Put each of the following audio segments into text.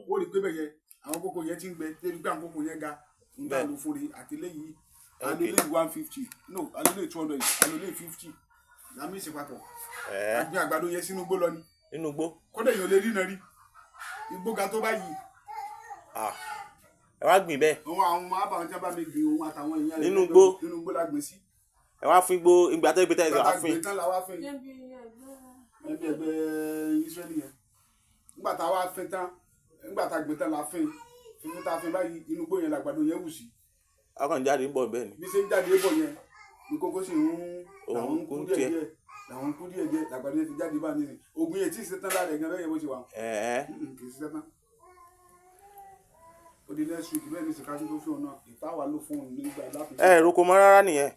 Ó rí i pé bẹ́ẹ̀ yẹn, àwọn kókó yẹn ti ń gbẹ débi pé àwọn kókó yẹn ga ń tà ló fún rí. Àtìlẹ́yìn alólè 150, no, alólè 200, alólè 50 lámì ìsìn papọ̀. Àgbìn àgbàdo yẹn sínú igbó lọ ni. Nínú igbó? Kódà èèyàn lè rí náà rí igbó ga tó báyìí. Ah, ẹ wá gbìn bẹ́ẹ̀? Àwọn ọmọ àbàwọn tí wọn bá mi gbìn, òun àtàwọn èèyàn rẹ̀. Nínú igbó? Nínú igbó la gbìn sí. Ẹ wá fún igbó ìgbà tó ibi tẹ́ ẹ wá Bàtà fún. Gbìn tán la wá fín ẹbí ẹgbẹ́ Ísírẹ́lì yẹn. Nígbà tá a wá fín tán, nígbà tá a gbìn tán la fín. Fífín tá a fín báyìí, inú igbó yẹn làgbàdo yẹn wù sí. Ọkàn jáde ń bọ̀ bẹ́ẹ̀ ni. Bí ṣe ń jáde bọ̀ yẹn ní kókó sì ń làwọn ń kú Òun kú díẹ̀ tiẹ̀. díẹ̀ làwọn ń kú díẹ̀ díẹ̀. Làgbàdo yẹn ti jáde bá nísìn. Ogun yẹn tí ì ṣe tán lára ẹ̀ gan bẹ́ẹ̀ yẹn bó ṣe wà. Kì í ṣiṣẹ́ tán. Ó di next week bẹ́ẹ̀ ní sìkájú tó fún ọ náà ìtawà ló fún un nígbà láti. Ẹ roko mọ́ rárá nìyẹn.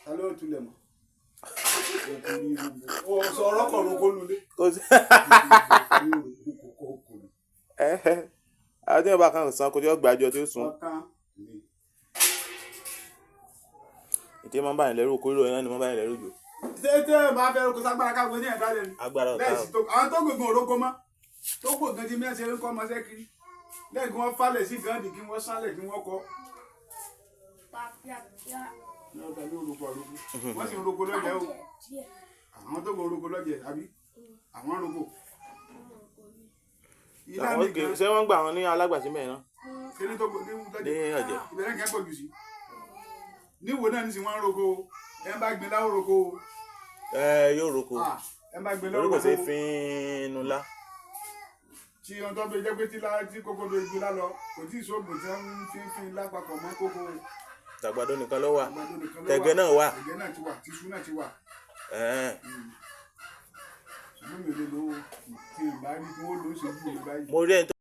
Ta ló ń tulẹ̀ mọ́? Ó sọ ọ̀rọ̀ kọ̀ roko nulẹ̀. Kò sí. Àwọn tí wọn bá kàn san kó tí wọn gbàjọ tí ó sùn. Ọ̀tán ni. Ìtẹ́ máa ń bá yẹn lẹ́rù kóró yẹn ni máa ń bá yẹn lẹ́rù jù. Tètè máa fẹ́ roko ságbára káàgbé ní ẹ̀dá lẹ́nu. Agbára ọ̀tá. Bẹ́ẹ̀ sì tó àwọn tó gbogbo òroko mọ́ tó gbò gan ti mẹ́sẹ̀ ń kọ́ ọmọọṣẹ́ kiri lẹ́yìn kí wọ́n falẹ̀ sí gàndì, kí wọ́n sálẹ̀, kí wọ́n kọ́. Ní ọ̀tá ní orúkọ òroko, wọ́n sì ń roko lọ́jẹ̀ o. Àwọn tó gbò oroko lọ́jẹ̀ àbí àwọn roko. Ilá Àwọn nìkan. Ṣé wọ́n gbà wọn ní alágbàsí mẹ́rin náà? Ṣé ní tó gbò ní ní lọ́jẹ̀? Ọ̀jẹ̀. Ìbẹ̀rẹ̀ kẹ́ pọ̀ jù sí níwò náà ní sì wọ́n ń roko. Ẹ bá gbin láwọ́ roko. Ẹ yóò roko. Ah, ẹ bá gbin láwọ́ Torí kò roko. sí fín inú lá. Tí ohun tó bẹ jẹ́ pé tí lá tí kókó bẹ ju lá lọ, kò tí ì sóògùn tí wọ́n fi ń fi lápapọ̀ mọ́ kókó. Tàgbàdo nìkan ló wà. Àgbàdo nìkan ló wà. Tẹ̀gẹ́ náà wà. Tẹ̀gẹ́ náà ti wà, tíṣu náà ti wà. Ṣùgbọ́n mi ò lè lo tí n bá rí kí wọ́n lò ó ṣe jù mí báyìí. Mo rí ẹni tó